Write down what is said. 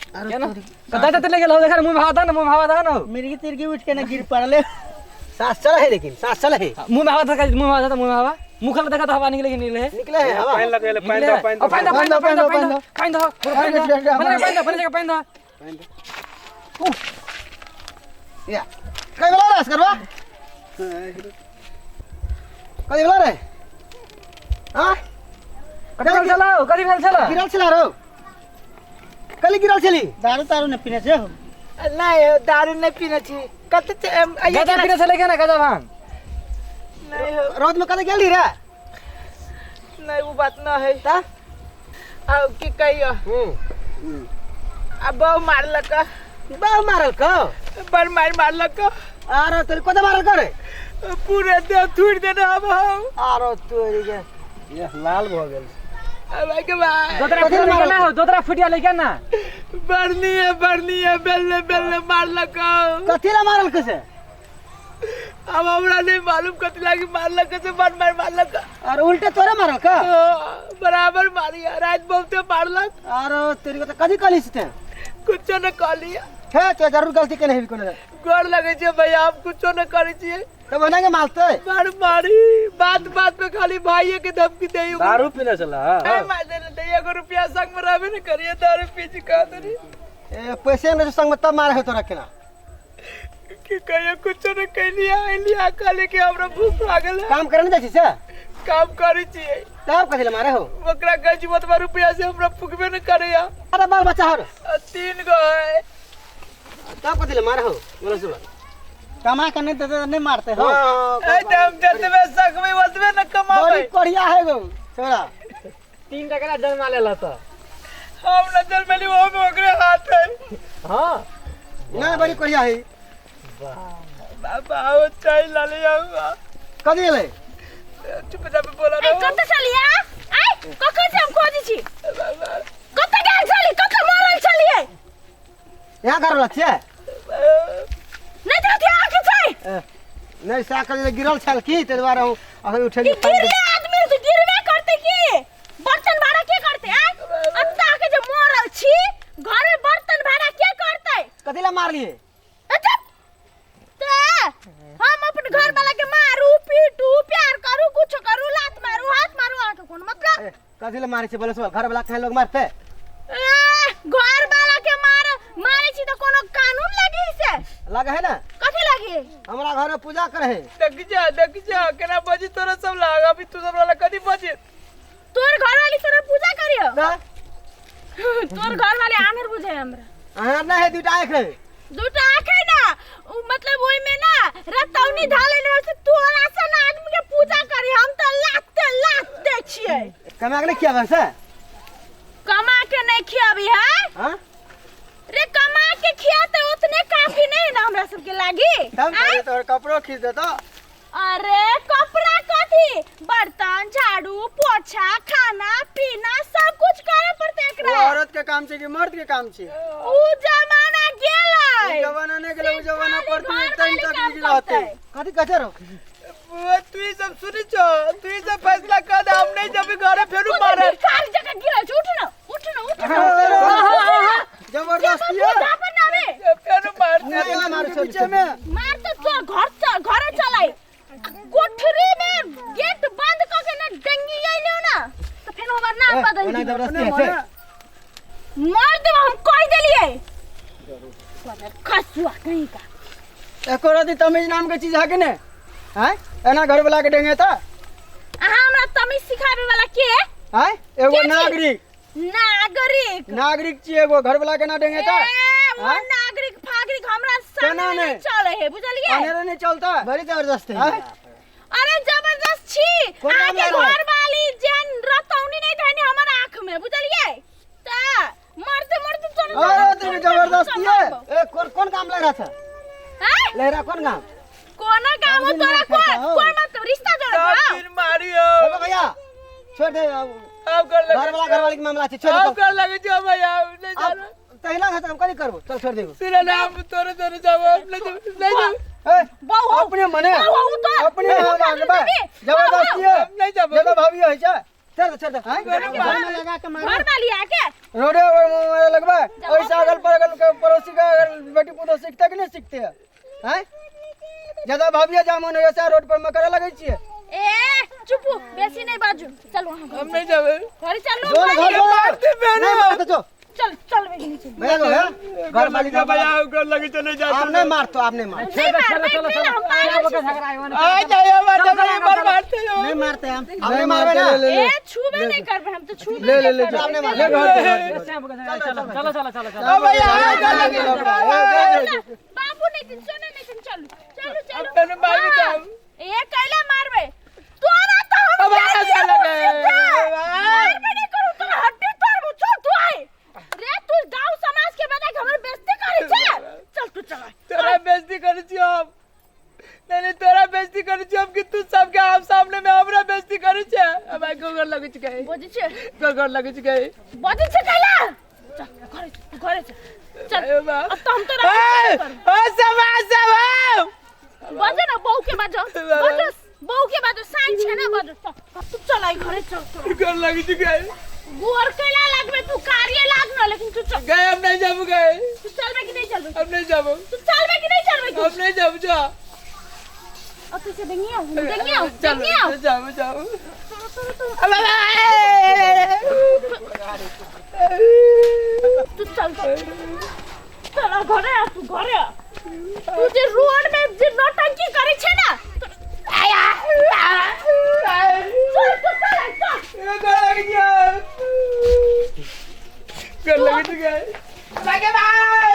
केना कतऽ कतऽ ले गेल हो? देखा, मुंह में हवा दा ना, मुंह में हवा दा ना। मिर्गी तिर्गी उठ के ना गिर पड़ले। सांस चले है, लेकिन सांस चले है। मुंह में हवा देखा, मुंह में हवा दा, मुंह में हवा। मुंह खोल, देखा तो हवा निकले कि निकले है? निकले है हवा। पानि लगेले, पानि दो, पानि दो। पानि दो, पानि दो, पानि दो, पानि दो, पानि दो, पानि दो, पानि दो, पानि दो, पानि दो। या कई बेला रे करवा, कई बेला रे? हां, कथी भेल छलौ? कथी भेल छलौ? गिरल छला रो, कली गिरल छली। दारू तारू नहि पीने छै हो? नहीं, दारू नहीं पीने छी। कते गाजा पीने छलै के ना? गाजा भांग नहीं हो। रौद में कते गेली रे? नहीं, वो बात न है। ता अब की कहियो? आ बहु मारलक। बहु मारल को? बड़ मार मारलक। आरो तोरी कते मारल करे? पूरे देह थूर देने अब हम। आरो तोरी के ये लाल भऽ गेल। अब के भाई दोतरा फुटिया लेके ना हो, दोतरा फुटिया लेके ना। बरनी है, बरनी है, बेलने बेलने मारलक। कथी ला मारल कैसे? अब हमरा नहीं मालूम कथी लागी मारलक से, बड़ मार मारलक। और उल्टे तोरे मारल का? हाँ, बराबर मारी, रात बहुते मारलक। आरो तोरी के कथी कहली से? कुछो न कहली। हे, तो जरूर गलती केने हेबी कोनो। गोर लगे छै भैया, हम कुछो न करे छियै। तब ओना के मारते? बड़ मारी, बात बात पे खाली भाइये के धमकी देई। दारू पीने छला? नहीं मार देने दे, एगो रुपया संग में रहबे न करिए, दारू पी छी कह देनी। ए, पैसे नहीं संग में तब मारे हो तोरा केना? की कहियो, कुछो न कैलिया, अइलिया कहले कि हमरा भूख लागल है। काम करे नहीं जाइ छी से? काम करे छियै। तब कथी ले मारे हो? ओकरा कहै छी ओतबा रुपया से हमरा फुकबे न करैया। अरे बाल बच्चा हर? 3 गो है। तब कथी ले मारे हो? बोलो सुबह कमा के नहीं देते तो नहीं मारते हो? ए, त हम जतबे सकबै ओतबे न कमाबै। बड़ी कोढ़िया है गो छोरा। 3 टका जन्मा लेला त। हम न जन्मेली, ओहो में ओकरे हाथ है। हां। ना, बड़ी कोढ़िया है। बाबा, आओ चाय लाले जाऊ। कथी गेलै? चुप चाप बोला। ए, कतऽ छलियै? आइ कखन से हम खोजै छी। कतऽ गेल छली? कतऽ मरल छलियै? यहाँ घर वाला छियै? नहि तऽ अथी आँखि छै। ए, नहि सएह कहलियै, गिरल छल की, ताहि दुआरे हम अखन कि उठेलियै। गिरले आदमी तऽ गिरबे करतै की? बर्तन भाड़ा के करतै? आइ अत्ता के जे मरल छी, घर में बर्तन भाड़ा के करतै? कथी ला मारलियै? ए, चुप! ते हम अपन घर वाला के मारू पीटू, प्यार करू, कुछ करू, लात मारू, हाथ मारू, अहाँके कोन मतलब? ए, कथी ला मारै छै बोले सुबह? घर वाला कहीं लोग मारते? ए, घर वाला के मार मारे छी तऽ कोनो कानून लगी से? लगे है ना। कथी लगी? हमरा घर में पूजा करे है। देख जा, देख जा, केना बजी तोरा सब लाग, अभी तू सब वाला कथी बजी? तोर घर वाली तोरा पूजा करियो? ना। तोर घर वाले आनर बुझे हमरा। अहाँ नहि है, दूटा आँखि है। दूटा आँख है ना, उ मतलब ओइ में ना रतौनी धाले ने से तोरा सन आदमी के पूजा करी। हम त लाते लात दे छियै। कमा के नहि खियाबै से? कमा के नहीं खियाबी है? हाँ? रे, कमा के खियाते उतने काफी नहीं है ना हमरा सबके लागी। तब? आँय? तोहर कपड़ो खींच देतो। अरे कपड़ा कथी, बर्तन, झाड़ू पोछा, खाना पीना सब कुछ करे पड़ते एकरा। वो औरत के काम छै कि मर्द के काम छै? उ जमाना गेलै। उ जमाना नहि गेलै, उ जमाना खाली पर तू घर तन वाली तक काम निकल रहते। करतै। कथी कहते रहो? बुआ, तू ई सब सुनी छो? तू ई सब फैसला कर दे, हम नहीं जबी घरे फेरू तू तो मारे। भिखारी जकाँ गिरल छै। उठ न, उठ न, उठ न। जबरदस्ती है। पूजा पर ना रे। फेरू मारते। नहीं, नहीं, मारो, छोड़, बीचे में मार तो चल घर, चल घरे चलाई। कोठरी में गेट बंद क के ना डंगी आइलो ना तो फेर हमर नाम बदल ओना दियो। जबरदस्ती है से। मार देब, हम कह देलिए। खसुआ कहीं का। एको रति तमीज नाम के चीज है कि नहीं हैं? एना घर वाला के डेंगे था। अहाँ हमरा तमीज सिखाबे वाला के? हैं, एगो के छी? नागरिक। नागरिक? नागरिक छी, एगो घर वाला के ना डेंगे था। ए, वो हैं? नागरिक फागरिक हमरा केना सामने नहि? नहीं चले है, बुझलिए? अनेरे नहीं चलता। बड़ी जबरदस्ती है। हैं? अरे जबरदस्त छी। कोन नाम अहाँके लेलहुँ? घर वाली जेन रतौनी नहीं धनी हमर आँख में, बुझलिए? त मरते मरते चल। अरे तेरी जबरदस्ती है। ए, कोन कोन काम लग रहा था? हैं? लहरा कोन काम? कोनो काम हो तोरा? कोन कोन मतलब रिश्ता जोड़ सब दिन मारी हो। ए भैया, छोड़ दे अब। अब कर लगे। घर वाला, घर वाले के मामला छै, छोड़ दे। अब कर लगे जो भैया, नहीं अब जाना। तहिना है त हम कथी करबो? चल, छोड़ देबो। सुन ना, हम तोरे तोरे जाबो, हम नहीं जाबो, नहीं जाबो। ए, बहु अपने मने बहु उतर। अपने उतर हम आगे बा। देबी। जबरदस्ती है। हम नहीं जाबो। ज्यादा भाभी है छै। छोड़ दे, छोड़ दे। आँय? घर में लगा के मारो। घर वाली आके रोडे पर मारे लगबे ऐसा अगल पर के पड़ोसी का अगर बेटी पुतोह सीखते कि नहीं सीखते हैं? ज्यादा भाभिया जामुन होइए से रोड पर में करे लगै छियै। ए चुपू, बेसी नहीं बाजू, चल वहां हम नहीं जाबे। घरे चलू। जो ना घर जो। मारते बहन। नहीं मारते जो। चल चल बेटी, चल। भैया जो है घर वाली लगे भैया, घर लगे चले जा। आप नहीं मारतो, आप नहीं मारतो। नहीं मारबे, चल हम पागल छी। आ जाइए, मारते नहीं, मार मारते हो। नहीं मारते हम, हम नहीं मारबे ना। ए छूबे नहीं करबे हम, तो छूबे ले ले नहीं ले करबे। आप नहीं मारबे। ले घर चलो चलो चलो चलो चलो। अब भैया, घर लगे। बाबू नहीं दिन, सोने नहीं दिन, चलू चलू चलू। अब तने मारबे तो हम। ए कैला मारबे तोरा तो हम अब आ जानी जा लगे। सीधे। मारबे नहीं करू तोरा, हड्डी तोड़बू। चल तू आए रे, तू गांव समाज के बता के हमर बेइज्जती करे छे। चल तू चल। तोरा बेइज्जती करै छी हम? नहीं नहीं, तोरा बेइज्जती करै छी हम कि तू सबके आम सामने में हमरा बेइज्जती करै छे? अब आई गोगर लगै छै गई। बजै छे। गोगर लगै छै गई। बजै छे कैला? चल घरे चल, घरे चल चल। अरे बाप। अब तो हम तोरा ए, ओ समाज सब। बजो ना, बहू के बाजो, बजो बहू के बाजो, साइन छे ना, बजो। चल तू चल आई घरे चल तोरा। गोर लगै छै गई। गोर कैला लागबे तू? कार्य लाग ना, लेकिन तू चल। गए, हम नहीं जाबू गए। तू चलबे कि नहीं चलबे? हम नहीं जाबू। तू चलबे कि नहीं चलबे? हम नहीं जाबू, जा। अब तू से देंगी आओ, देंगी आओ, चल देंगी आओ। जाबू जाबू। चलो तू चल चल चल घरे आ, तू घरे आ। तू जे रोड में जे नौटंकी करे छे ना, चल तू चल आई, चल। गोर लगै छै, गोर लगै छै गई। लगे बाय।